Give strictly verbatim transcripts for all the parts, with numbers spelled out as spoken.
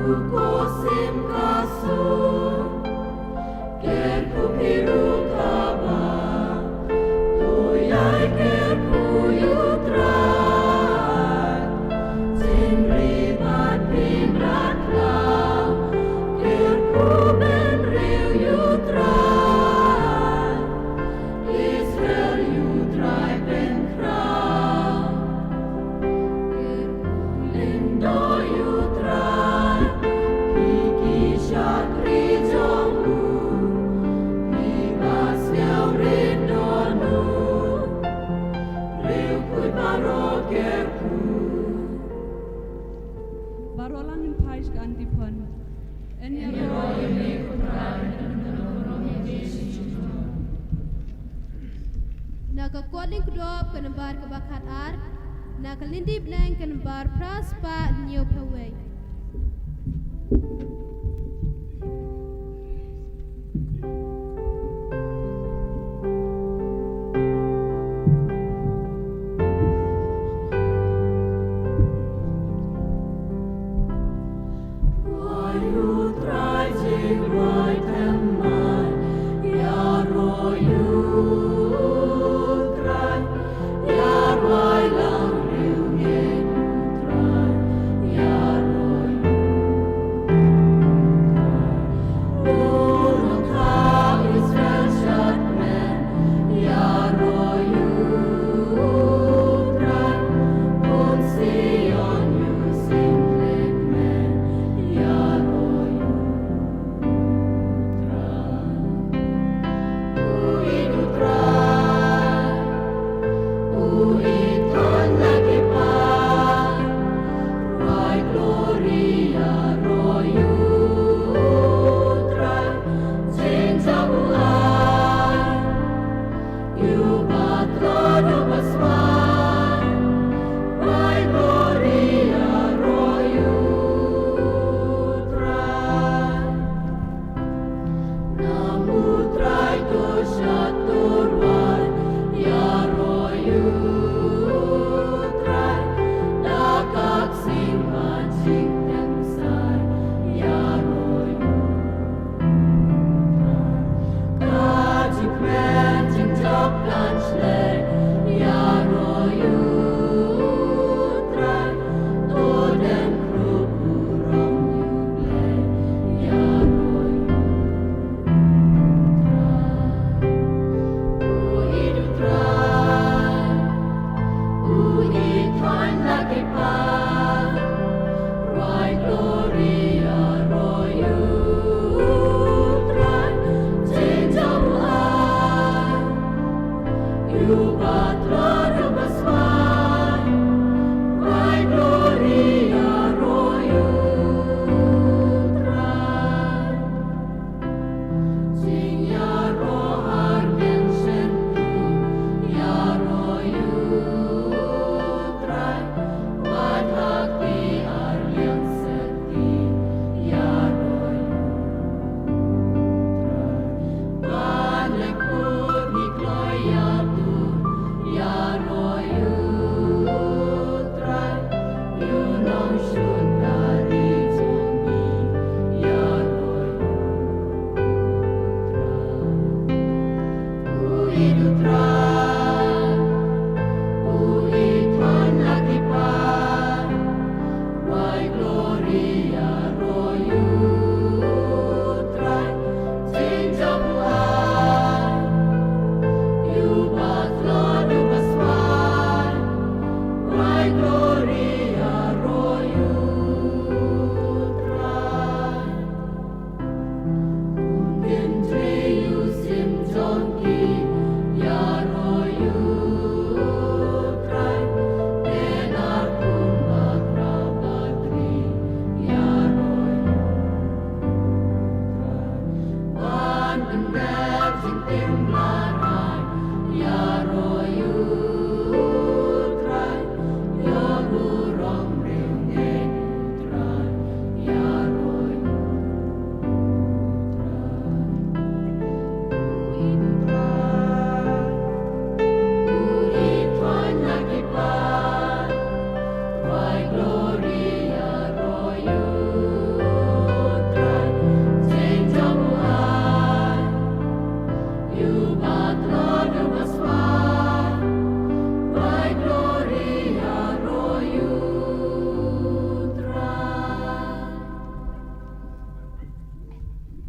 Ko sim ka sur, kyrkhu phi ruh kaba, to ïai kyrkhu ïa U Trai. Jingri bad pynbna khlaw, kyrkhu bynriew ïa U Trai. Israel ïa U Trai pynkhraw. Kyrkhu lyngdoh ïa U Trai, phi ki shakri jong u, phi ba sngewrit don u, riewkhuid baroh kyrkhu. Baroh lan ngin phai sha ka antiphon. Yn ïaroh ïa me ko Trai. Na ka kot lyngkdop ka nambar kaba khat ar, na ka lynti bneng ka nambar phra spah hynñiew phew wei.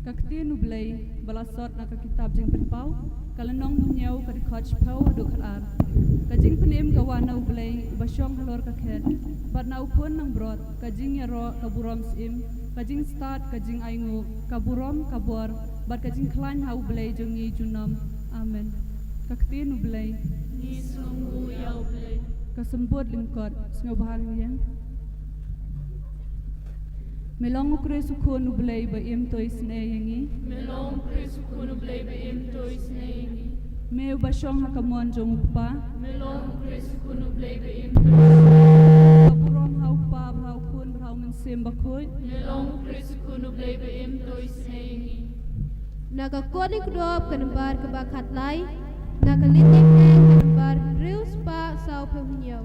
Ka ktien U Blei ba la sot na ka kitab Jingpynpaw, ka lynnong hynñiew, ka dkhot shiphew haduh khatar. Ka jingpynim ka wan na U Blei uba shong halor ka khet, bad na u khun nongbrot, ka jingïaroh, ka burom syiem, ka jingstad, ka jingainguh, ka burom, ka bor, bad ka jingkhlaiñ ha U Blei jong ngi junom. Amen. Ka ktien U Blei. Ngi sngewnguh ïa U Blei. Ka symbud lyngkot, sngewbha ngin ïeng. Me long U Khrist U Khun U Blei ba im, to isynei ïa ngi. Me long U Khrist U Khun U Blei ba im, to isynei ïa ngi. Me uba shong ha ka mon jong U Kpa. Me long U Khrist U Khun U Blei ba im, to isynei. Ka burom ha U Kpa, ha U Khun, ha U Mynsiem Bakhuid. Me long U Khrist U Khun U Blei ba im, to isynei ïa ngi. Na ka Korinth kdop ka nambar kaba khatlai, na ka lynti ka nambar hynriew spah sawphew hynñiew.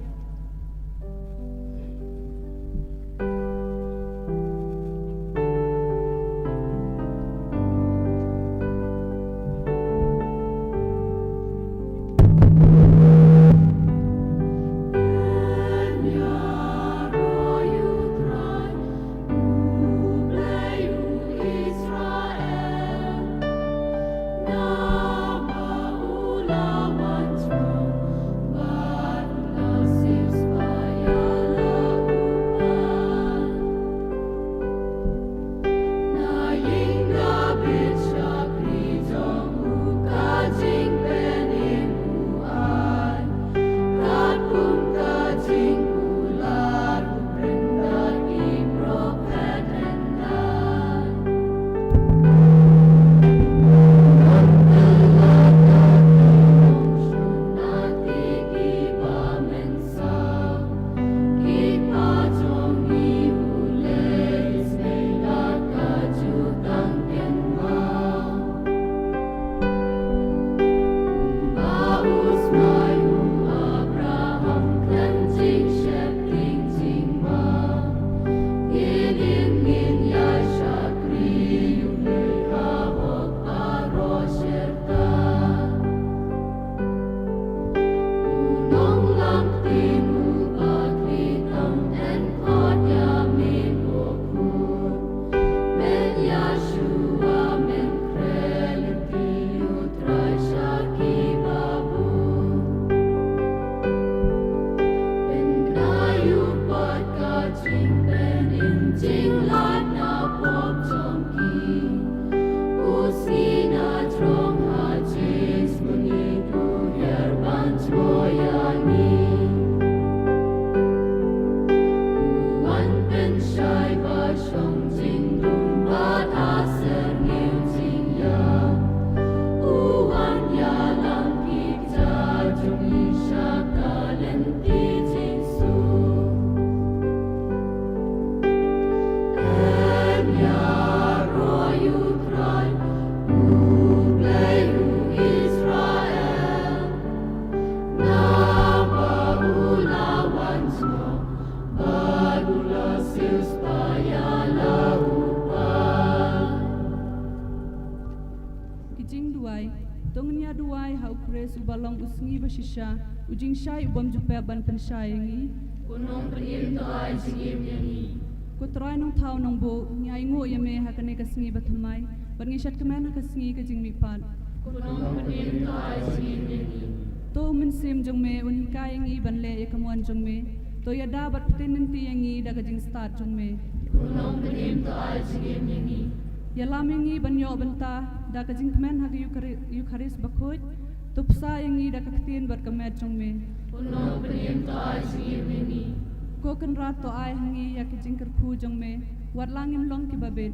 Ki jingduwai. To ngin ïa duwai ha U Khrist uba long u sngi ba shisha, u jingshai u bym ju pep ban pynshai ïa ngi. Ko Nongpynim, to ai jingim ïa ngi. Ko Trai Nongthaw Nongbuh, ngi ainguh ïa me ha kane ka sngi ba thymmai, bad ngi shad kmen ha ka sngi ka jingmihpat. Ko Nongpynim, to ai jingim ïa ngi. To U Mynsiem jong me un hikai ïa ngi ban leh ïa ka mon jong me. To ïada bad pynlynti ïa ngi da ka jingstad jong me. Ko Nongpynim, to ai jingim ïa ngi. Ïalam ïa ngi ban ïoh bynta da ka jingkmen ha ka Euchari-, Eucharist bakhuid. To pynshai ïa ngi da ka ktien bad ka met jong me. Ko Nongpynim, to ai jingim ïa ngi. Ko Kynrad, to ai ha ngi ïa ka jingkyrkhu jong me, wat la ngim long kiba bit.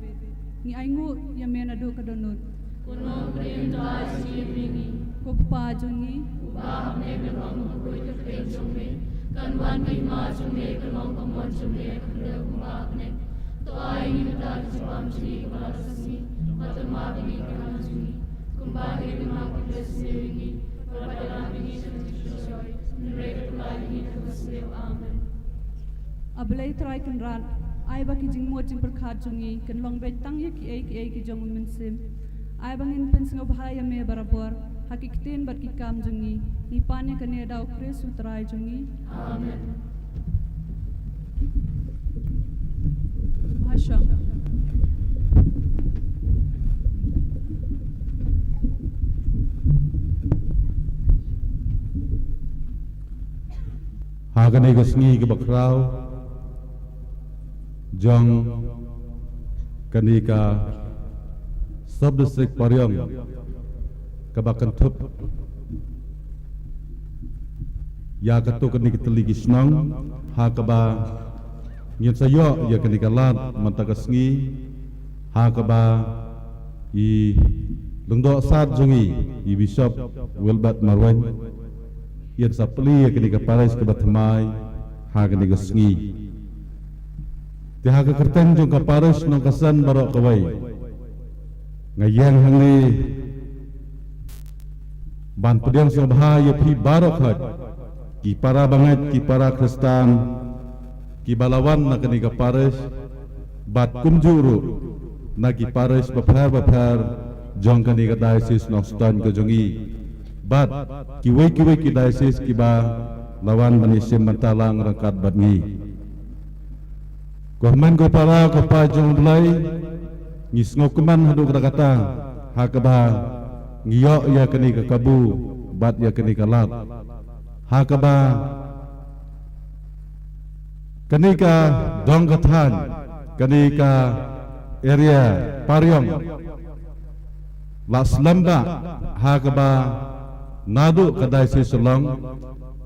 Ngi ainguh ïa me naduh ka dohnud. Ko Nongpynim, to ai jingim ïa ngi. Ko Kpa jong ngi. Uba ha bneng, kan long bakhuid ka kyrteng jong me. Kan wan ka hima jong me, kan long ka mon jong me ha khyndew kumba ha bneng. To ai ïa ngi mynta ka jingbam jong ngi kaba la ka sngi. Bad to map ïa ngi ki kyrdan jong ngi, kumba ngi ruh ngi map ïa kiba sniew ïa ngi. Bad wat ïalam ïa ngi sha ka jingpynshoi, hynrei to pynlait ïa ngi na kaba sniew. Amen. A Blei Trai Kynrad, ai ba ki jingmut jingpyrkhat jong ngi kin long beit tang ïa kiei kiei ki jong U Mynsiem. Ai ba ngin pynsngewbha ïa me barabor ha ki ktien bad ki kam jong ngi. Ngi pan ïa kane da U Khrist U Trai jong ngi. Amen. Bha shong. Ha kane ka sngi kaba khraw jong kane ka sub district Pariong kaba kynthup ïa katto katne ka tylli ki shnong, ha kaba ngin sa ïoh ïa kane ka lad mynta ka sngi, ha kaba i lyngdoh sad jong i, i Bishop Wilbert Marwein, yn sa plie ïa kane ka parish kaba thymmai ha kane ka sngi. Te ha ka kyrteng jong ka parish Nongkasan baroh kawei, nga ïeng hangne ban pdiang sngewbha ïa phi baroh khoit, ki para bangeit, ki para Khristan kiba la wan na kane ka parish, bad kumjuh ruh na ki parish bapher bapher jong kane ka diocese Nongstoiñ ka jong i, bad kiwei kiwei ki diocese kiba la wan ban ïashim bynta lang ryngkat bad ngi. Ko hynmen ko para, ko paid jong U Blei, ngi sngewkmen haduh katta katta ha kaba ngi ïoh ïa kane ka kabu bad ïa kane ka lad, ha kaba kane ka dong ka thaiñ, kane ka area Pariong, la slem bha ha kaba naduh ka diocese Shillong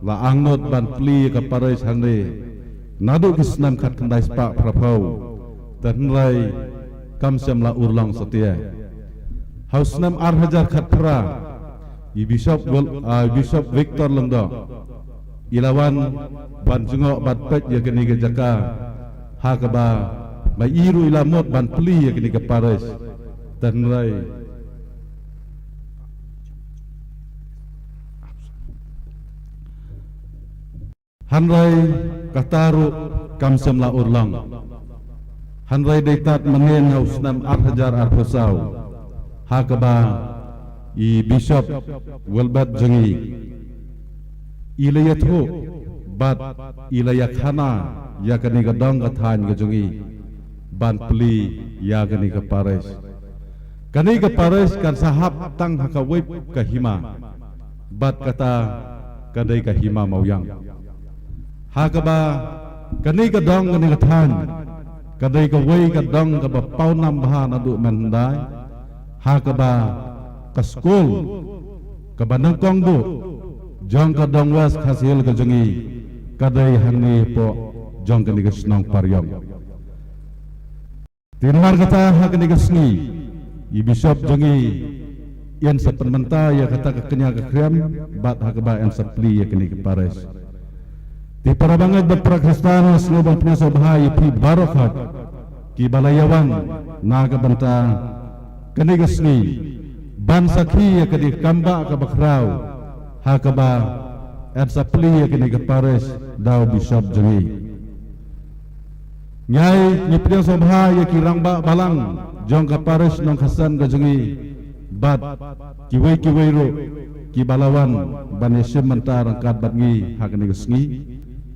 la angnud ban plie ïa ka parish hangne naduh ki snem khatkhyndai spah phraphew, te hynrei kam shym la urlong satia. Ha u snem ar hajar khatphra, i Bishop Wil-, ah, Bishop Victor Lyngdoh i la wan ban jngoh ban peit ïa kane ka jaka, ha kaba ma i ruh i la mut ban plie ïa kane ka parish, te hynrei hynrei kata ruh kam shym la urlong. Hynrei dei tad mynnin ha u snem ar hajar arphew saw, ha kaba i Bishop Wilbert jong i i la ïathuh bad i la ïakhana ïa kane ka dong ka thaiñ ka jong i ban plie ïa kane ka parish. Kane ka parish kan sa hap tang ha kawei ka hima, bad kata ka dei ka hima Mawïang. Ha kaba kane ka dong, kane ka thaiñ, ka dei kawei ka dong kaba pawnam bha naduh mynhyndai, ha kaba ka skul kaba nyngkong duh jong ka dong West Khasi Hills ka jong i ka dei hangne hapoh jong kane ka shnong Pariong. Te namar kata ha kane ka sngi i Bishop jong i yn sa pynmynta ïa kata ka kñia ka khriam bad ha kaba yn sa plie ïa kane ka parish. Te para bangeit bad para Khristan, nga sngew ban pynïasoh bha ïa phi baroh khoit kiba la ïawan na ka bynta kane ka sngi ban sakhi ïa kane ka kambah kaba khraw ha kaba yn sa plie ïa kane ka parish da u Bishop jong i. Ngi ai, ngi pdiang sngewbha ïa ki rangbah balang jong ka parish Nongkhasan ka jong ngi bad kiwei kiwei ruh kiba la wan ban ïashim bynta ryngkat bad ngi ha kane ka sngi.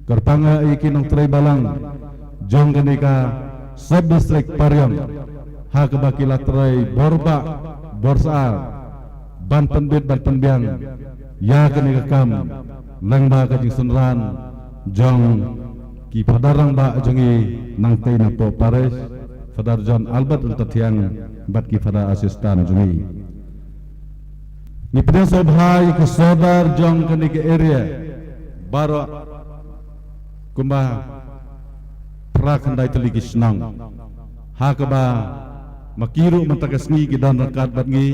Kyrpang ïa ki nongtrei balang jong kane ka sub district Pariong ha kaba ki la trei bor bah bor sar ban pynbit ban pynbiang ïa kane ka kam, lyngba ka jingsynran jong ki phadar rangbah jong ngi nangtei napoh parish, Father John Albert Ryntathiang bad ki phadar assistant jong ngi. Ngi pdiang sngewbha ïa ki sordar jong kane ka area baroh, kumba phra khyndai tylli ki shnong ha kaba ma ki ruh mynta ka sngi ki don ryngkat bad ngi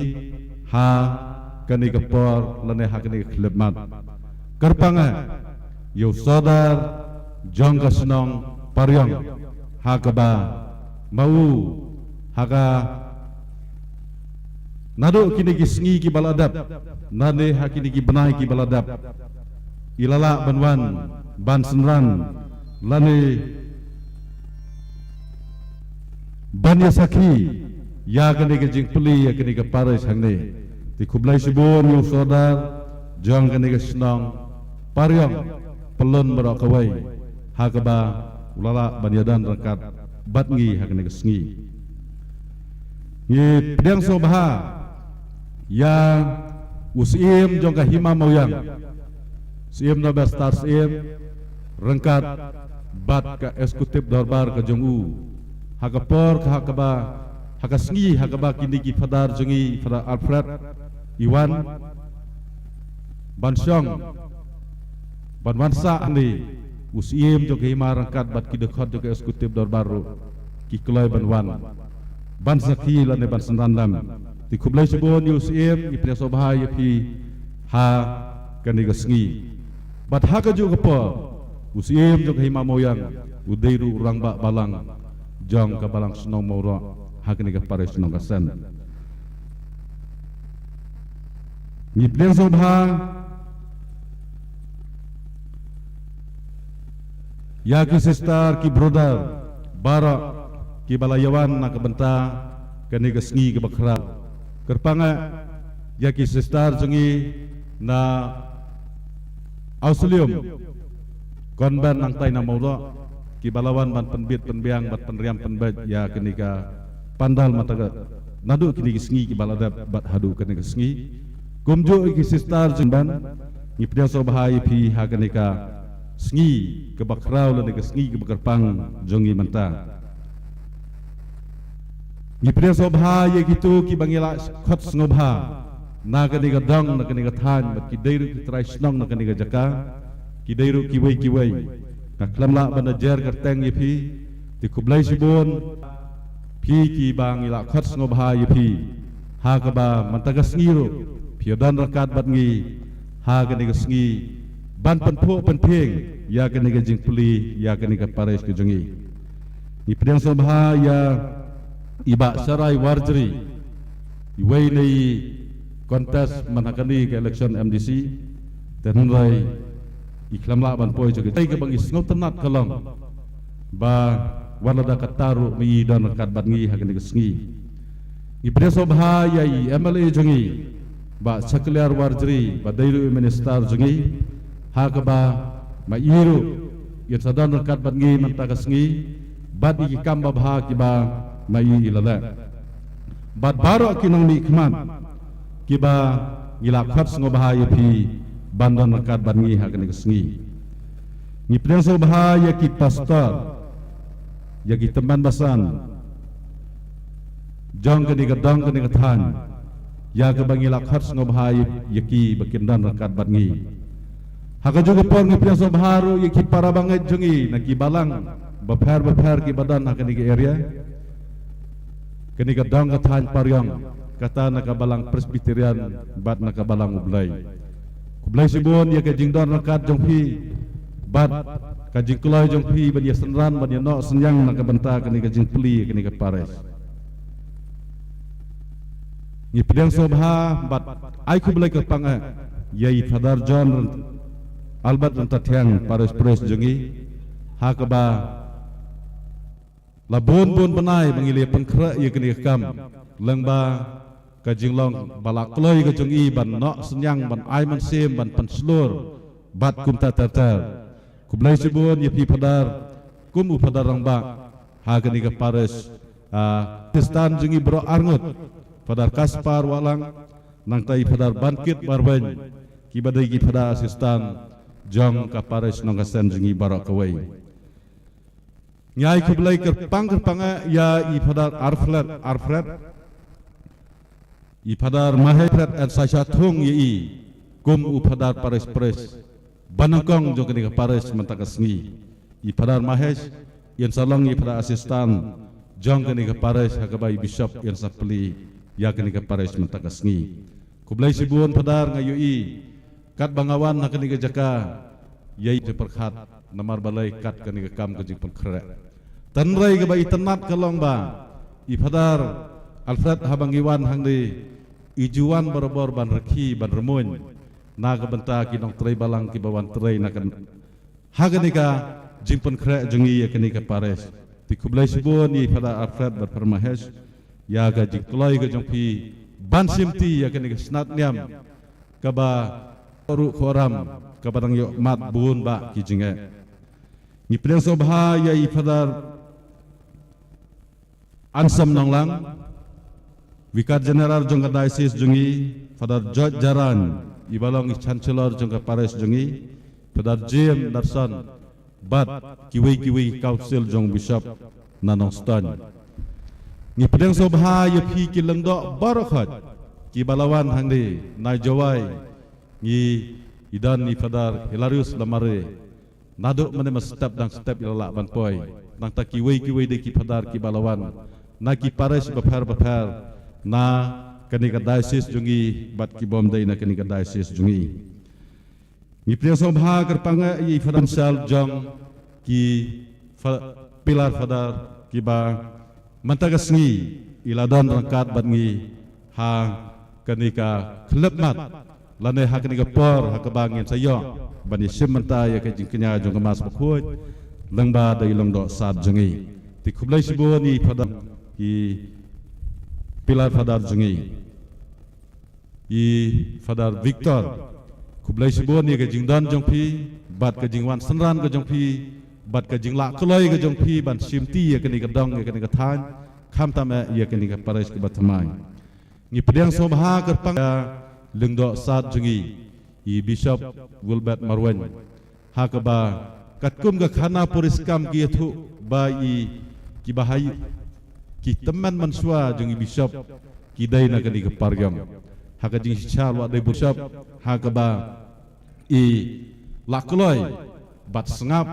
ha kane ka por lane ha kane ka khyllipmat. Kyrpang ïa u sordar jong ka shnong Pariong ha kaba ma u ha ka naduh kine ki sngi kiba la dep, lane ha kine ki bnai kiba la dep, i la lah ban wan ban synran lane ban ïasakhi ïa kane ka jingplie ïa kane ka parish hangne. Te khublei shibun ïa u sordar jong kane ka shnong Pariong, pyllun baroh kawei ha kaba u la lah ban ïadon ryngkat bad ngi ha kane ka sngi. Ngi pdiang sngewbha ïa u Syiem jong ka Hima Mawiang, Syiem Nobel Star Syiem, ryngkat bad ka executive dorbar ka jong u. Ha ka por ka ha kaba, ha ka sngi ha kaba kine ki Phadar jong ngi, Phadar Alfred, i wan ban shong, ban wan sah hangne, u Syiem jong ka Hima ryngkat bad ki dkhot jong ka executive dorbar ruh ki kloi ban wan, ban sakhi lane ban synran lem. Te khublei shibun ïa u Syiem, ngi pdiang sngewbha ïa phi ha kane ka sngi. Bad ha kajuh ka por, u Syiem jong ka Hima Mawïang u dei ruh u Rangbah Balang jong ka Balang Shnong Mawroh ha kane ka Parish Nongkasen. Ngi pdiang sngewbha ïa ki sister, ki brother baroh kiba la ïawan na ka bynta kane ka sngi kaba khraw. Kyrpang eh ïa ki sister jong ngi na Auxilium Convent nangtai na Mawroh, kiba la wan ban pynbit pynbiang bad pynriam pynbeit ïa kane ka pandal mynta ka, naduh kine ki sngi kiba la dep bad haduh kane ka sngi. Kumjuh ïa ki sister jong ngi, ngi pdiang sngewbha ïa phi ha kane ka sngi kaba khraw lane ka sngi kaba kyrpang jong ngi mynta. Ngi pdiang sngewbha ïa kito kiba ngi la khot sngewbha na kane ka dong, na kane ka thaiñ, bad ki dei ruh ki trai shnong na kane ka jaka, ki dei ruh kiwei kiwei. Nga khlem lah ban da jer kyrteng ïa phi, te khublei shibun phi kiba ngi la khot sngewbha ïa phi ha kaba mynta ka sngi ruh phi ïa don ryngkat bad ngi ha kane ka sngi ban pynphuh pynphieng ïa kane ka jingplie ïa kane ka parish ka jong ngi. Ngi pdiang sngewbha ïa i Bah Sharai Warjri, iwei na i contest man ha kane ka election M D C, te hynrei i khlem lah ban poi sha ka jingïalang kaba ngi sngewtynnat ka long ba wat lada katta ruh ma i don ryngkat bad ngi ha kane ka sngi. Ngi pdiang sngewbha ïa i M L A jong ngi, Bah Shakliar Warjri, ba dei ruh i minister jong ngi, ha kaba ma i ruh yn sa don ryngkat bad ngi mynta ka sngi bad ïa ki kam babha kiba ma i i la leh. Bad baroh ki nongmihkhmat kiba ngi la khot sngewbha ïa phi ban don ryngkat bad ngi ha kane ka sngi. Ngi pdiang sngewbha ïa ki pastor, ïa ki tymmen basan jong kane ka dong, kane ka thaiñ, ïa kaba ngi la khot sngewbha ïa, ïa ki ba kin don ryngkat bad ngi. Ha kajuh ka por ngi pdiang sngewbha ruh ïa ki para bangeit jong ngi na ki balang bapher bapher kiba don ha kane ka area, kane ka dong ka thaiñ Pariong, kata na ka Balang Presbyterian bad na ka Balang U Blei. Khublei shibun ïa ka jingdon ryngkat jong phi bad ka jingkloi jong phi ban ïa synran, ban ïa noh synñiang na ka bynta kane ka jingplie kane ka parish. Ngi pdiang sngewbha bad ai khublei kyrpang eh ïa i Father John Albert Ryntathiang, parish priest jong ngi, ha kaba la bun bun bnai ba ngi la pynkhreh ïa kane ka kam, lyngba ka jinglong ba la kloi ka jong i ban noh synñiang, ban ai mynsiem, ban pynshlur bad kumta ter ter. Khublei shibun ïa phi Father, kum u Father rangbah ha kane ka parish, ah, Khristan jong ngi baroh arngut, Father Kaspar Wahlang, nangta i Father Bankit Marwein, kiba dei ki Father assistant jong ka parish Nongkasen jong ngi baroh kawei. Ngi ai khublei kyrpang kyrpang eh ïa i Father Alfred, Alfred, i Father Mahesh Alfred, yn sa shah thung ïa i kum u Father parish priest ba nyngkong jong kane ka parish mynta ka sngi. I Father Mahesh yn sa long i Father assistant jong kane ka parish ha kaba i bishop yn sa plie ïa kane ka parish mynta ka sngi. Khublei shibun Father, nga ïohi katba nga wan ha kane ka jaka ïa i pyrkhat namar balei kat kane ka kam ka jingpynkhreh. Tynrai kaba itynnad ka long ba i Father Alfred haba ngi wan hangne i ju wan barabor ban rkhie, ban rymmuiñ na ka bynta ki nongtrei balang kiba wan trei na ka, ha kane ka jingpynkhreh jong ngi ïa kane ka parish. Te khublei shibun ïa i Father Alfred bad Father Mahesh ïa ka jingkloi ka jong phi ban shimti ïa kane ka snat niam kaba ruh khoram kaba dang ïoh mad bun bah ki jingeh. Ngi pdiang sngewbha ïa i Father Ansom Nonglang, Vicar General jong ka Diocese jong ngi, Father George Jarain, iba long i Chancellor jong ka Parish jong ngi, Father Jim Larson, bad kiwei kiwei ki council jong bishop na Nongstoiñ. Ngi pdiang sngewbha ïa phi ki lyngdoh baroh khoit kiba la wan hangne na Jowai. Ngi i don i Father Hilarius Lamare, naduh mynne mynstep dang step i la lah ban poi. Nangta kiwei kiwei de ki Father kiba la wan na ki parish bapher bapher na kane ka diocese jong ngi bad kibym dei na kane ka diocese jong ngi. Ngi pdiang sngewbha kyrpang ïa i Father Marshal jong ki fa-, Pillar Father kiba mynta ka sngi i la don ryngkat bad ngi ha kane ka khyllipmat lane ha kane ka por ha kaba ngin sa ïoh ban ïashim bynta ïa ka jingkñia jong ka Mass Bakhuid lyngba da i lyngdoh sad jong ngi. Te khublei shibun ïa i Father, i Pillar Father jong ngi, i Father Victor. Khublei shibun ïa ka jingdon jong phi bad ka jingwan synran ka jong phi bad ka jinglah kloi ka jong phi ban shimti ïa kane ka dong, ïa kane ka thaiñ, khamtam eh ïa kane ka parish kaba thymmai. Ngi pdiang sngewbha kyrpang ïa i lyngdoh sad jong ngi, i Bishop Wilbert Marwein, ha kaba katkum ka khana puriskam ki ïathuh ba i kiba ha i ki tymmen mynshuwa jong i bishop ki dei na kane ka pargam. Ha ka jingshisha la dei bishop ha kaba i la kloi bad sngap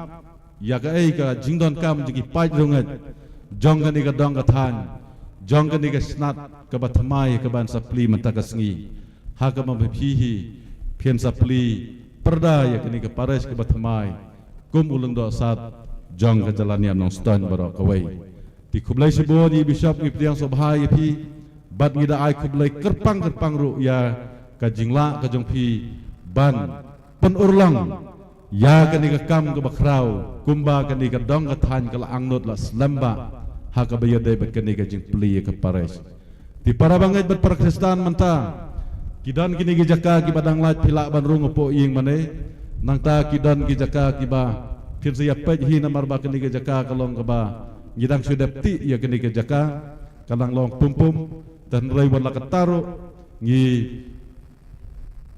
ïa kaei ka jingdonkam jong ki paid riewngeit jong kane ka dong ka thaiñ, jong kane ka snat kaba thymmai kaba yn sa plie mynta ka sngi. Ha kaba ma phi hi phin sa plie pyrda ïa kane ka parish kaba thymmai kum u lyngdoh sad jong ka jylla niam Nongstoiñ baroh kawei. Te khublei shibun ïa i Bishop, ngi pdiang sngewbha ïa phi bad ngi da ai khublei kyrpang kyrpang ruh ïa ka jinglah ka jong phi ban pynurlong ïa kane ka kam kaba khraw kumba kane ka dong ka thaiñ ka la angnud la slem bha ha kaba ïadei bad kane ka jingplie ïa ka parish. Te para bangeit bad para Khristan, mynta ki don kine ki jaka kiba dang lait phi lah ban rung hapoh ïing mane. Nangta ki don ki jaka kiba phin sa ïa peit hi namar ba kine ki jaka ka long kaba ngi dang shu dep tih ïa kine ki jaka, ka dang long pum pum. Te hynrei wat la katta ruh ngi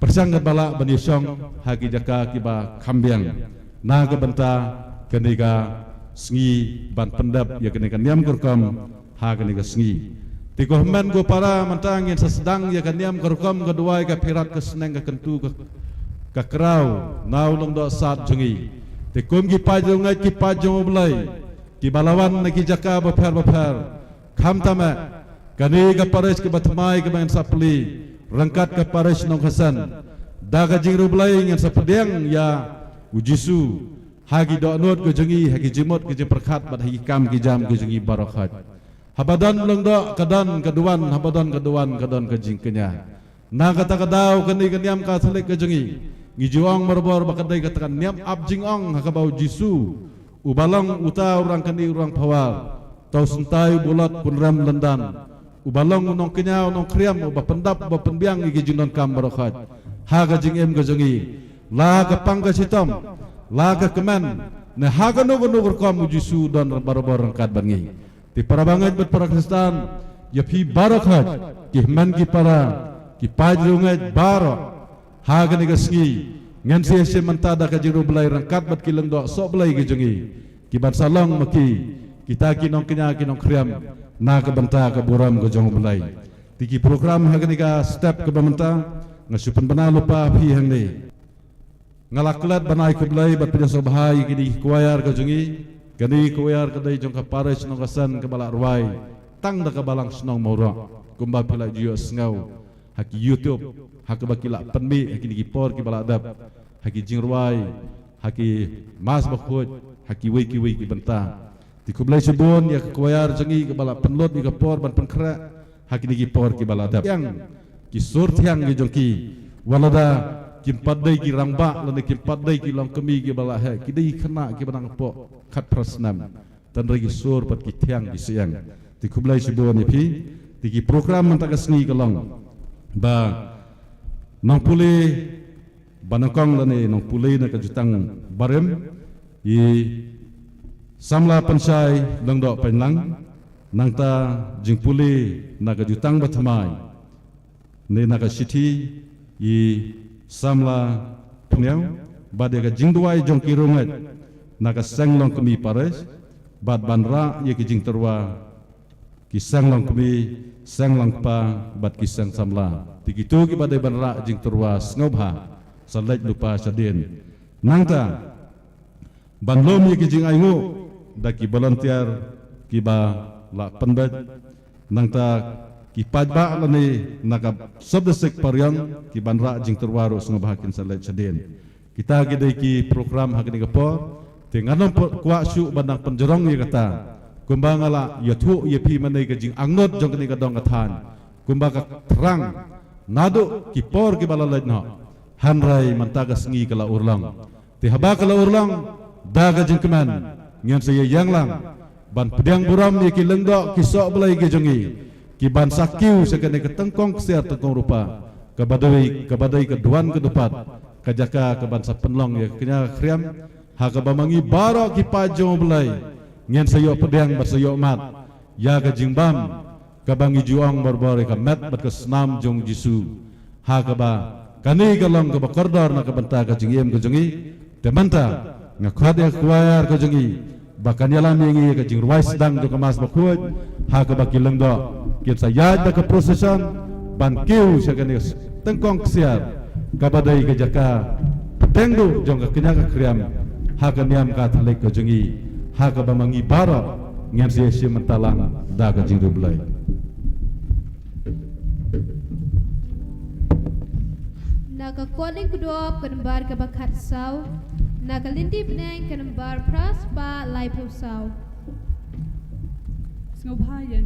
pyrshang katba lah ban ïashong ha ki jaka kiba kham biang na ka bynta kane ka sngi ban pyndep ïa kane ka niam ka rukom ha kane ka sngi. Te ko hynmen ko para, mynta ngin sa sdang ïa ka niam ka rukom ka duwai ka phirat ka sneng ka kyntu ka, ka kraw na u lyngdoh sad jong ngi. Te kum ki paid riewngeit, ki paid jong U Blei kiba la wan na ki jaka bapher bapher, khamtam eh kane ka parish kaba thymmai kaba ngin sa plie ryngkat ka parish Nongkhasen, da ka jingriewblei ngin sa pdiang ïa u Jisu ha ki dohnud ka jong ngi, ha ki jingmut ki jingpyrkhat bad ha ki kam ki jam ka jong ngi baroh khoit. Haba don lyngdoh ka don ka duwan, haba don ka duwan ka don ka jingkñia. Na kata ka daw kane ka niam Katholik ka jong ngi, ngi ju ong barabor ba ka dei kata ka niam ap jingong ha kaba u Jisu uba long uta u rangkani u rangpawar, to syntai u bulot pynrem lyndan, uba long u nongkñia u nongkhriam, uba pyndap uba pynbiang ïa ki jingdonkam baroh khoit ha ka jingim ka jong ngi. La ka pang ka shitom, la ka kmen, ne ha kano kano ka rukom u Jisu u don barabor ryngkat bad ngi. Te para bangeit bad para Khristan, ïa phi baroh khoit, ki hynmen ki para, ki paid riewngeit baroh, ha kane ka sngi ngin sa ïashim bynta da ka jingriewblei ryngkat bad ki lyngdoh sohblei ki jong ngi, kiban sa long ma ki kita ki nongkñia ki nongkhriam na ka bynta ka burom ka jong U Blei. Te ki program ha kane ka step kaba mynta, nga shu pynbna lypa phi hangne. Nga la klet ban ai khublei bad pdiang sngewbha ïa kine ki choir ka jong ngi. Kane ka choir ka dei jong ka parish Nongkhasen kaba la rwai tang da ka Balang Shnong Mawroh, kumba phi la ju ïohsngew ha ki YouTube, ha kaba ki la pynmih ha kine ki por kiba la dep, ha ki jingrwai, ha ki Mass Bakhuid, ha kiwei kiwei ki bynta. Te khublei shibun ïa ka choir jong ngi kaba la pynlut ïa ka por ban pynkhreh ha kine ki por kiba la dep. Ïa ki sur thiang ki jong ki, wat lada kim pat dei ki rangbah lane kim pat dei ki longkmie kiba la heh, ki dei ki khynnah kiba dang hapoh khatphra snem. Te hynrei ki sur pat ki thiang ki syiang. Te khublei shibun ïa phi. Te ki program mynta ka sngi ka long ba nongpule ba nyngkong lane nongpule na ka jutang barim, i samla Pynshai Lyngdoh Pynlang, nangta jingpule na ka jutang bathymmai ne na ka shithi, i samla Pynïaw, bad ïa ka jingduwai jong ki riewngeit, na ka seng longkmie parish, bad ban rah ïa ki jingtyrwa ki seng longkmie, seng longkpa, bad ki seng samla. Te kito kiba dei ban rah jingtyrwa sngewbha sa leit lypa shadien. Nangta ban lum ïa ki jingainguh da ki volunteer kiba la pynbeit. Nangta ki paidbah lane na ka sub-district Pariang ki ban rah jingtyrwa ruh sngewbha kin sa leit shadien. Kita ki dei ki program ha kane ka por. Te ngan ym kwah shuh ban nang pynjrong ïa kata. Kumba nga la ïathuh ïa phi mynne, ka jingangnud jong kane ka dong ka thaiñ kumba ka thrang naduh ki por kiba la leit noh. Hynrei mynta ka sngi ka la urlong. Te haba ka la urlong, da ka jingkmen ngin sa ïa ïeng lang ban pdiang burom ïa ki lyngdoh ki sohblei ki jong ngi, ki ban sa kiew sha kane ka tyngkong ksiar tyngkong rupa, kaba dei, kaba dei ka duwan ka dupat, ka jaka ka ban sa pynlong ïa ka kñia ka khriam, ha kaba ma ngi baroh ki paid jong U Blei ngin sa ïoh pdiang bad sa ïoh mad ïa ka jingbam kaba ngi ju ong borbor ïa ka met bad ka snam jong U Jisu. Ha kaba kane ka long kaba kordor na ka bynta ka jingim ka jong ngi. Te mynta nga khot ïa ka choir ka jong ngi ba kan ïalam ïa ngi ïa ka jingrwai sdang jong ka Mass Bakhuid, ha kaba ki lyngdoh kin sa ïaid da ka procession ban kiew sha kane ka tyngkong ksiar, kaba dei ka jaka pteng duh jong ka kñia ka khriam ha ka niam Katholik ka jong ngi, ha kaba ma ngi baroh ngin sa ïashim bynta lang da ka jingriewblei. Na ka Koit Kdup ka nombar kaba khatsaw, na ka Lynti Bneng ka nombar phra spah laiphew saw. Sngewbha ïa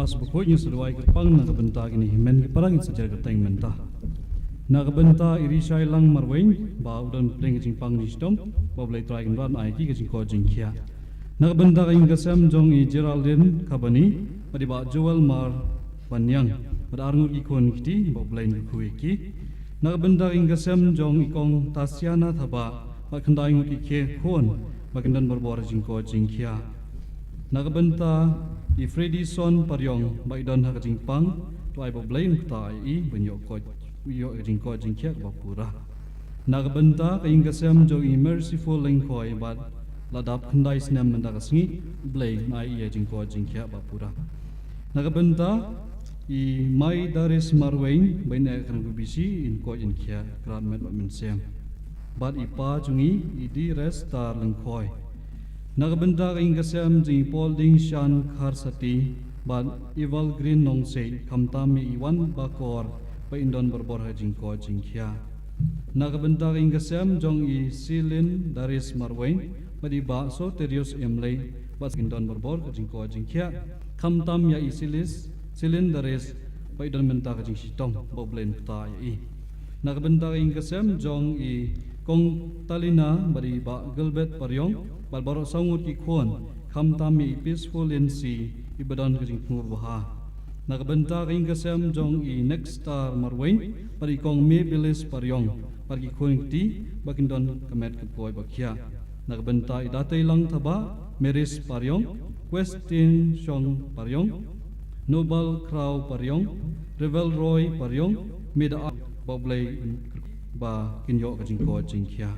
As bakhuid ngi sa duwai kyrpang na ka bynta kine ki hynmen ki para ngi sa jer kyrteng mynta. Na ka bynta i Rishai Lang Marwein ba u don pdeng ka jingpang jingshitom, ba U Blei Trai Kynrad un ai ki ka jingkoit jingkhiah. Na ka bynta ka ïing ka sem jong i Geraldine Kabani bad i Bah Joel Mar Baniang bad arngut ki khun kti, ba U Blei un kyrkhu ïa ki. Na ka bynta ka ïing ka sem jong i Kong Tasiana Thabah bad khyndai ngut ki khun, ba kin don barabor jingkoit jingkhiah. Na ka bynta i Fredison Pariong ba i don ha ka jingpang, to ai ba U Blei un kta ïa i ban ïoh koit, ïoh ka jingkoit jingkhiah kaba pura. Na ka bynta ka ïing ka sem jong i Merciful Lyngkhoi bad la dap khyndai snem mynta ka sngi, U Blei un ai ïa ka jingkoit jingkhiah ba pura. Na ka bynta i Mai Daris Marwein ba i neh ka nongkbi shi, in koit in khiah khlad met bad mynsiem. Bad i pa jong i, i Dires Tar Lyngkhoi. Na ka bynta ka ïing ka sem jong i Paul Ding Shan Kharsati bad Evalgreen Nongsei, khamtam ïa i Wan Bakor ba in don barabor ha jingkoit jingkhiah. Na ka bynta ka ïing ka sem jong i Silin Daris Marwein bad i Bah Soterius Emlei, ba kin don barabor ka jingkoit jingkhiah, khamtam ïa i Silis, Silin Daris ba i don mynta ka jingshitom, ba U Blei un kta ïa i. Na ka bynta ka ïing ka sem jong i Kong Talina bad i Bah Gilbert Pariong bad baroh saw ngut ki khun, khamtam ïa i Peaceful Lindsay i ba don ka jingthmu babha. Na ka bynta ka ïing ka sem jong i Nexstar Marwein bad i Kong Mabylis Pariong bad ki khun kti, ba kin don ka met ka poi ba khiah. Na ka bynta i Datei Lang Thabah, Maris Pariong, Question Shong Pariong, Nobal Kraw Pariong, Revel Roy Pariong, Mida, ba U Blei un, ba kin ïoh ka jingkoit jingkhiah.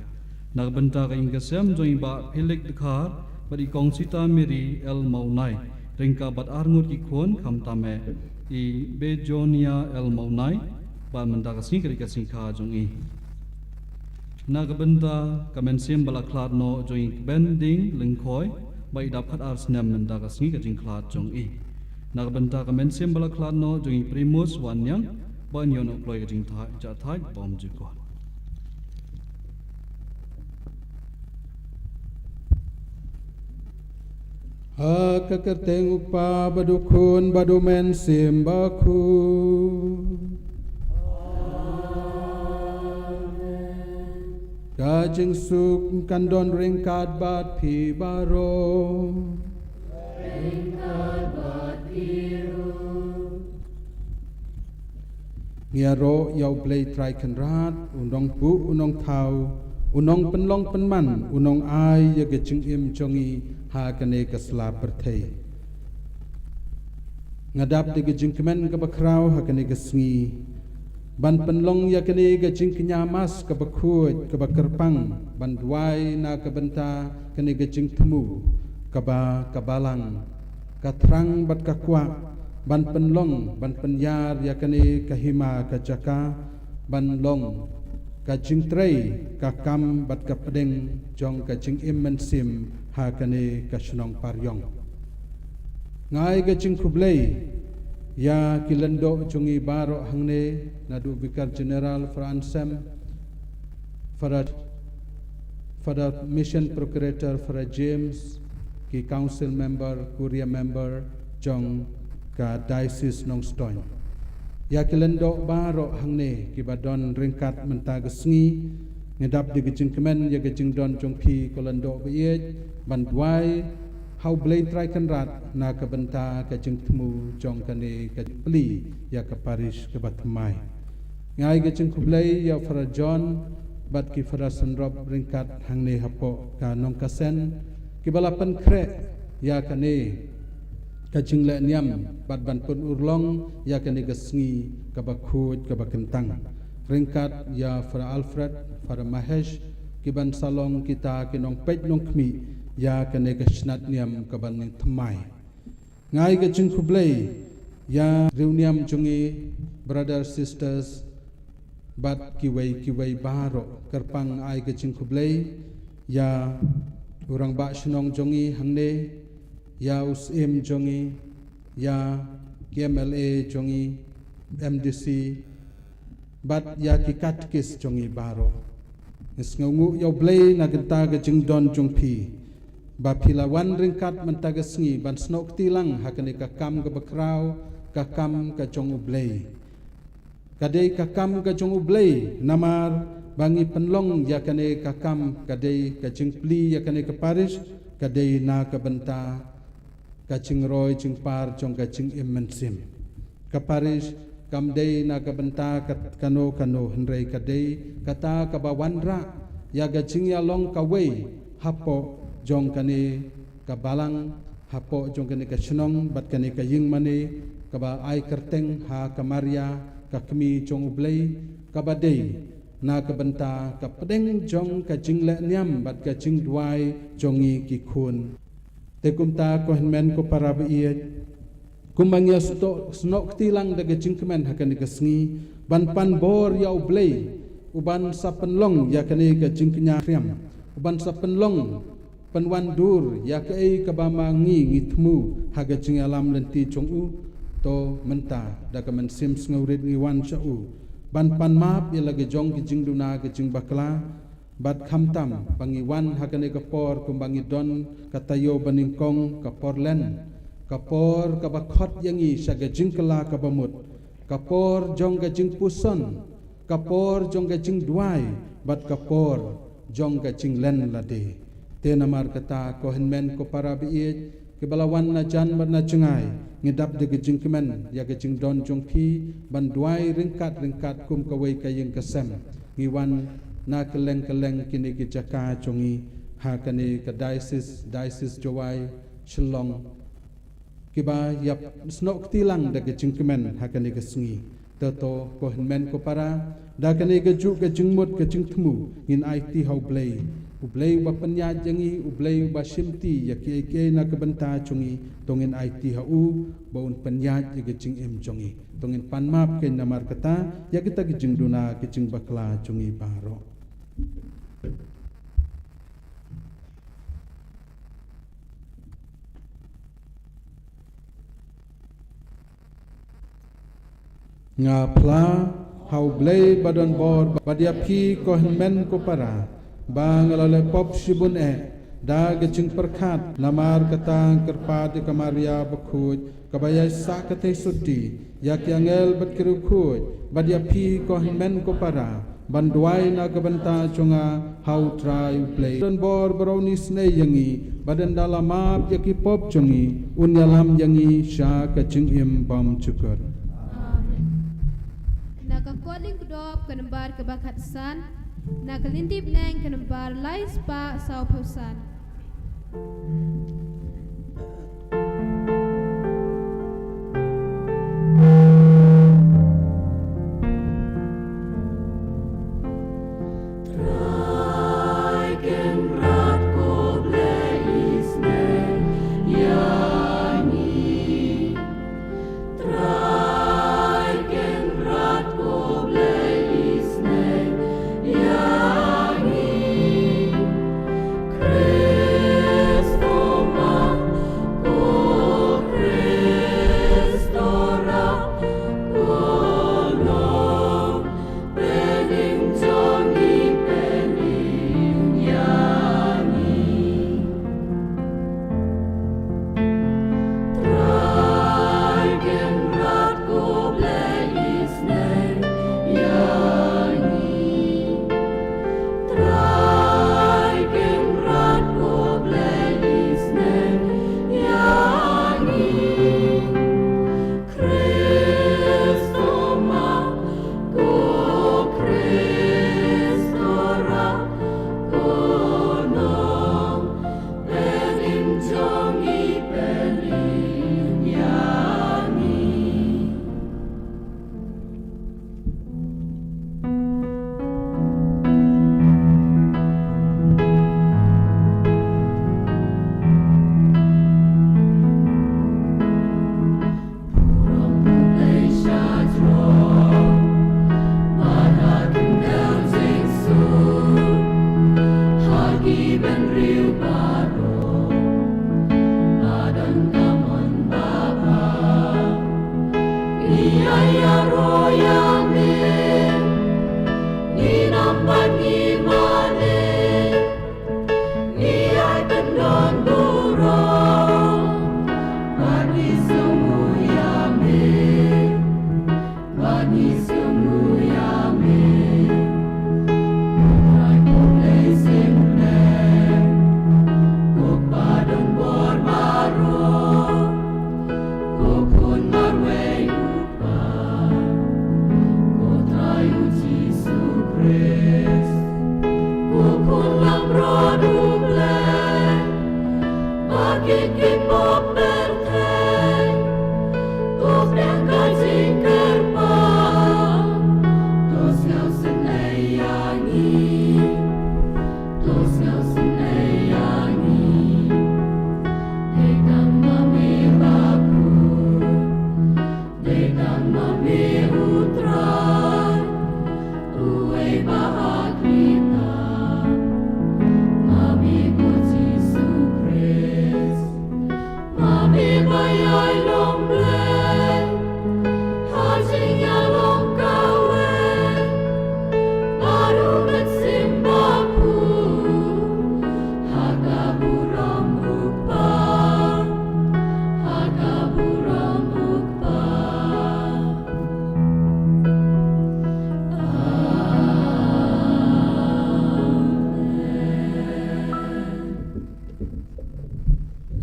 Na ka bynta ka ïing ka sem jong i Bah Felix Dkhar bad i Kong Sita Mary L Mawnai, ryngkat bad arngut ki khun, khamtam ïa i Bejonia L Mawnai ba mynta ka sngi ka dei ka sngi kha jong i. Na ka bynta ka mynsiem ba la khlad noh jong i Kbending Lyngkhoi ba i dap khatar snem mynta ka sngi ka jingkhlad jong i. Na ka bynta ka mynsiem ba la khlad noh jong i Primus Wanniang, ba un ïoh noh kloi ka jingthait, jahthait bymjukut. Ha ka kyrteng U Kpa bad U Khun bad U Mynsiem Bakhuid. Ka jingsuk kan don ryngkat bad phi baroh. Ngi ïaroh ïa U Blei Trai Kynrad, U Nongbuh, U Nongthaw, U Nongpynlong Pynman, U Nongai ïa ka jingim jong ngi ha kane ka sla pyrthei. Nga dap da ka jingkmen kaba khraw ha kane ka sngi ban pynlong ïa kane ka jingkñia mass kaba khuid kaba kyrpang, ban duwai na ka bynta kane ka jingthmu kaba ka Balang ka thrang bad ka kwah ban pynlong, ban pynïar ïa kane ka hima ka jaka ban long ka jingtrei ka kam bad ka pdeng jong ka jingim mynsiem ha kane ka shnong Pariong. Nga ai ka jingkhublei ïa ki lyngdoh jong ngi baroh hangne, naduh Vicar General Father Anselm, Father, Father Mission Procurator Father James, ki Council Member, Curia Member jong ka Diocese Nongstoiñ. Ïa ki lyngdoh baroh hangne kiba don ryngkat mynta ka sngi, nga dap da ka jingkmen ïa ka jingdon jong phi ko lyngdoh ba ïeit ban duwai ha U Blei Trai Kynrad na ka bynta ka jingthmu jong kane ka jingplie ïa ka parish kaba thymmai. Nga ai ka jingkhublei ïa u Father John bad ki Father synrop ryngkat hangne hapoh ka Nongkasen, kiba la pynkhreh ïa kane ka jingleh niam bad ban pynurlong ïa kane ka sngi kaba khuid kaba kyntang. Ryngkat ïa Father Alfred, Father Mahesh, kiban sa long kita ki nongpeit nongkhmih ïa kane ka shnat niam kaban thymmai. Nga ai ka jingkhublei ïa riewniam jong ngi, brothers, sisters, bad kiwei kiwei baroh. Kyrpang ai ka jingkhublei ïa u rangbah shnong jong ngi hangne, ïa u Syiem jong ngi, ïa ki M L A jong ngi, M D C, bad ïa ki katkis jong ngi baroh. Nga sngewnguh ïa U Blei na kata ka jingdon jong phi. ba phi la wan ryngkat mynta ka sngi ban snoh kti lang ha kane ka kam kaba khraw, ka kam ka jong U Blei. Ka dei ka kam ka jong U Blei, namar ba ngi pynlong ïa kane ka kam, ka dei ka jingplie ïa kane ka parish, ka dei na ka bynta ka jingroi jingpar jong ka jingim mynsiem. Ka parish kam dei na ka bynta ka, kano kano, hynrei ka dei kata kaba wanrah ïa ka jingïalong kawei hapoh jong kane ka balang, hapoh jong kane ka shnong bad kane ka ïingmane kaba ai kyrteng ha ka Maria, ka Kmie jong U Blei, kaba dei na ka bynta ka pdeng jong ka jingleh niam bad ka jingduwai jong ngi ki khun. Te kumta ko hynmen ko para ba ïeit, kumba ngi ïa snoh, snoh kti lang da ka jingkmen ha kane ka sngi ban pan bor ïa U Blei, uban sa pynlong ïa kane ka jingkñia khriam, uban sa pynlong pynwandur ïa kaei kaba ma ngi ngi thmu ha ka jingïalam lynti jong u. To mynta da ka mynsiem sngewrit ngi wan sha u ban pan map ïa la ka jong ka jingduna ka jingbakla. Bad khamtam ba ngi wan ha kane ka por kumba ngi don ka taïew banyngkong, ka por len, ka por kaba khot ïa ngi sha ka jingkylla kaba mut, ka por jong ka jingpuson, ka por jong ka jingduwai bad ka por jong ka jinglen lade. Te namar kata ko hynmen ko para ba ïeit, kiba la wan na jan bad na jngai, ngi dap da ka jingkmen ïa ka jingdon jong phi ban duwai ryngkat ryngkat kum kawei ka ïing ka sem. Ngi wan na kylleng kylleng kine ki jaka jong ngi ha kane ka diocese, diocese Jowai, Shillong, kiba ïa snoh kti lang da ka jingkmen ha kane ka sngi. Te to ko hynmen ko para, da kane ka juk ka jingmut ka jingthmu ngin aiti ha U Blei. U Blei uba pynïaid ïa ngi, U Blei uba shimti ïa kiei kiei na ka bynta jong ngi, to ngin aiti ha u ba un pynïaid ïa ka jingim jong ngi. To ngin pan map kein namar kata ïa kita ki jingduna ki jingbakla jong ngi baroh. Nga phla ha U Blei ba don bor bad ïa phi ko hynmen ko para, ba nga la leh pop shibun eh da ka jingpyrkhat. Namar kata nga kyrpad ïa ka Maria bakhuid, kaba ïai sah ka theisotti, ïa ki angel bad ki riewkhuid, bad ïa phi ko hynmen ko para, ban duwai na ka bynta jong nga ha U Trai U Blei. Don bor baroh un isynei ïa ngi, bad ynda la map ïa ki pop jong ngi, un ïalam ïa ngi sha ka jingim bymjukut. Amen. Na ka Kot Lyngkdop ka nombar kaba khatsan, na ka lynti bneng ka nombar lai spah sawphew san. Trai Kynrad, ko Blei isynei ïa ngi. Trai Kynrad, ko Blei isynei ïa ngi. Khrist u map, ko Khrist u rah, ko long pynïeng jong ngi, pynïeng ïa ngi. Trai Kynrad, ko Blei isynei ïa ngi. Trai Kynrad, ko Blei isynei ïa ngi. Khrist u map, ko Khrist u rah, ko long pynïeng jong ngi, pynïeng ïa ngi.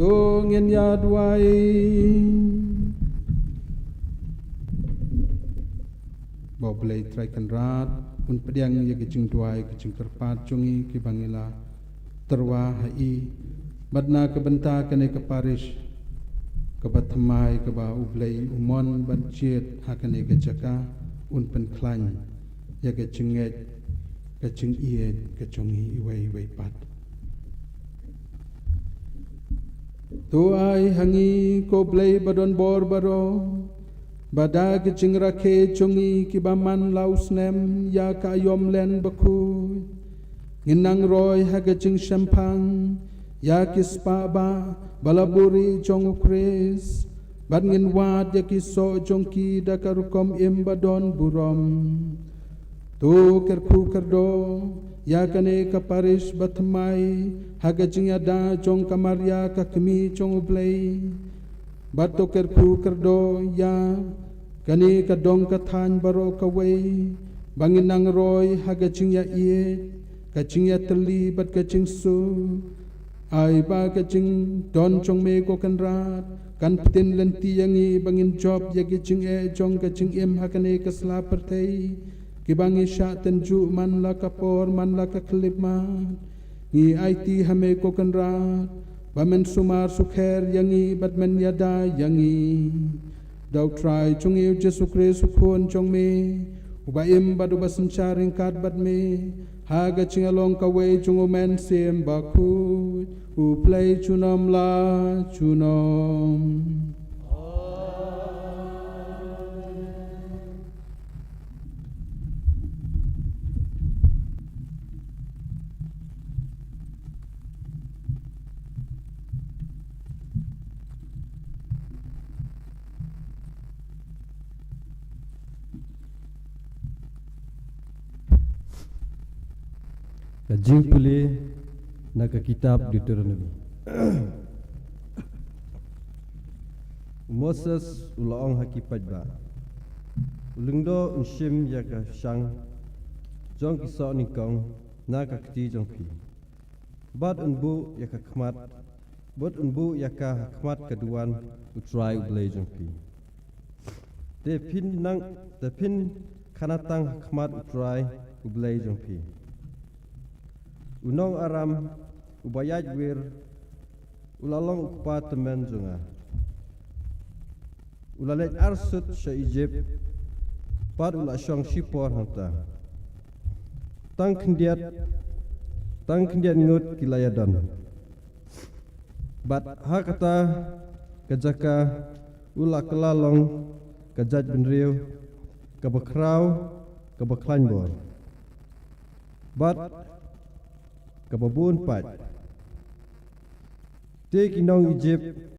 To ngin ïa duwai. Ba U Blei Trai Kynrad un pdiang ïa ka jingduwai ka jingkyrpad jong ngi kiba ngi la tyrwa ha i, bad na ka bynta kane ka parish kaba thymmai kaba U Blei u mon ban jied ha kane ka jaka, un pynkhlaiñ ïa ka jingngeit ka jingïeit ka jong ngi iwei iwei pat. To ai ha ngi ko Blei ba don bor baroh, ba da ka jingrakhe jong ngi kiba man la u snem ïa ka aïom len bakhuid, ngin nang roi ha ka jingshemphang ïa ki spah bah ba la buhrieh jong U Khrist, bad ngin wad ïa ki soh jong ki da ka rukom im ba don burom. To kyrkhu kyrdoh ïa kane ka parish ba thymmai ha ka jingïada jong ka Maria ka Kmie jong U Blei. Bad to kyrkhu kyrdoh ïa kane ka dong ka thaiñ baroh kawei, ba ngin nang roi ha ka jingïaieit, ka jingïatylli bad ka jingsuk. Ai ba ka jingdon jong me ko Kynrad kan pyntin lynti ïa ngi ba ngin jop ïa ka jingeh jong ka jingim ha kane ka sla pyrthei, kiba ngi shah tynjuh man la ka por man la ka khyllipmat. Ngi aiti ha me ko Kynrad ba men sumar sukher ïa ngi bad men ïada ïa ngi. Da U Trai jong ngi U Jisu Khrist U Khun jong me, uba im bad uba synshar ryngkat bad me ha ka jingïalong kawei jong U Mynsiem Bakhuid, U Blei junom la junom. Ka jingpule na ka kitab Deuteronomi. U Moses u la ong ha ki paidbah, u lyngdoh un shim ïa ka shang jong ki soh nyngkong na ka kti jong phi, bad un buh ïa ka khmat, bad un buh ïa ka ha khmat ka duwan U Trai U Blei jong phi. Te phin nang, te phin khana tang ha khmat U Trai U Blei jong phi. U nong Aram uba ïaid wir u la long u kpa tymmen jong nga. U la leit arsut sha Ijipt, bad u la shong shipor hangta. Tang khyndiat, tang khyndiat ngut ki la ïadon. Bad ha kata ka jaka u la kylla long ka jaitbynriew kaba khraw, kaba khlaiñ bor, bad kaba bun paid. Te ki nong Ijipt